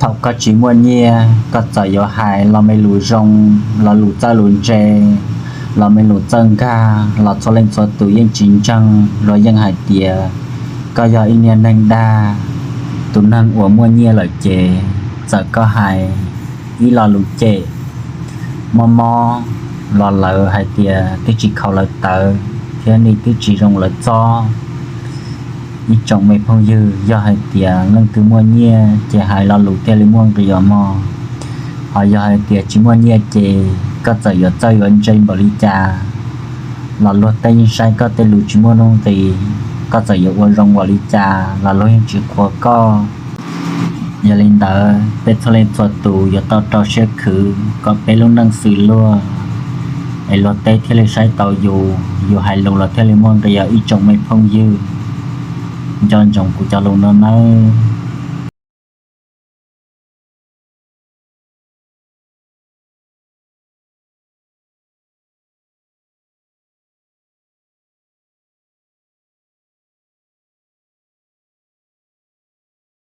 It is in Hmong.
Thaum koj tsis muaj nyiaj, koj txawm yuav hais lo me lus zoo, lo lus txawj lus ntse, lo me lus txawj nkag los txhua leej txhua tus yeej tsis ntseeg, luag yeej hais tias koj yog ib niag neeg dag. Tus neeg uas muaj nyiaj lawm ces txawm koj hais ib lo lus cem mob mob los lawv hais tias twb tsis khaus lawv tawv thiab nej twb tsis zoo lawv txob. Ib tsoom me phooj ywg, yog hais tias leej twg muaj nyiaj ces hais lo lus thiaj li muaj nqis os mog. Ho yog hais tias tsis muaj nyiaj ces koj txawm yuav txawj yuav ntse npaum li cas los luag tej yeej saib koj tej lus tsis muaj nuj nqis, koj txawm yuav ua zoo npaum li cas los luag yeej tsis qhuas koj. Yog li ntawd peb txhua leej txhua tus yuav tau rau siab khwv kom peb lub neej xws luag, es luag tej thiaj li saib tau yus, yus hais lus los thiaj li muaj nqis os ib tsoom me phooj ywg. Nco ntsoov kuv cov lus no nawb.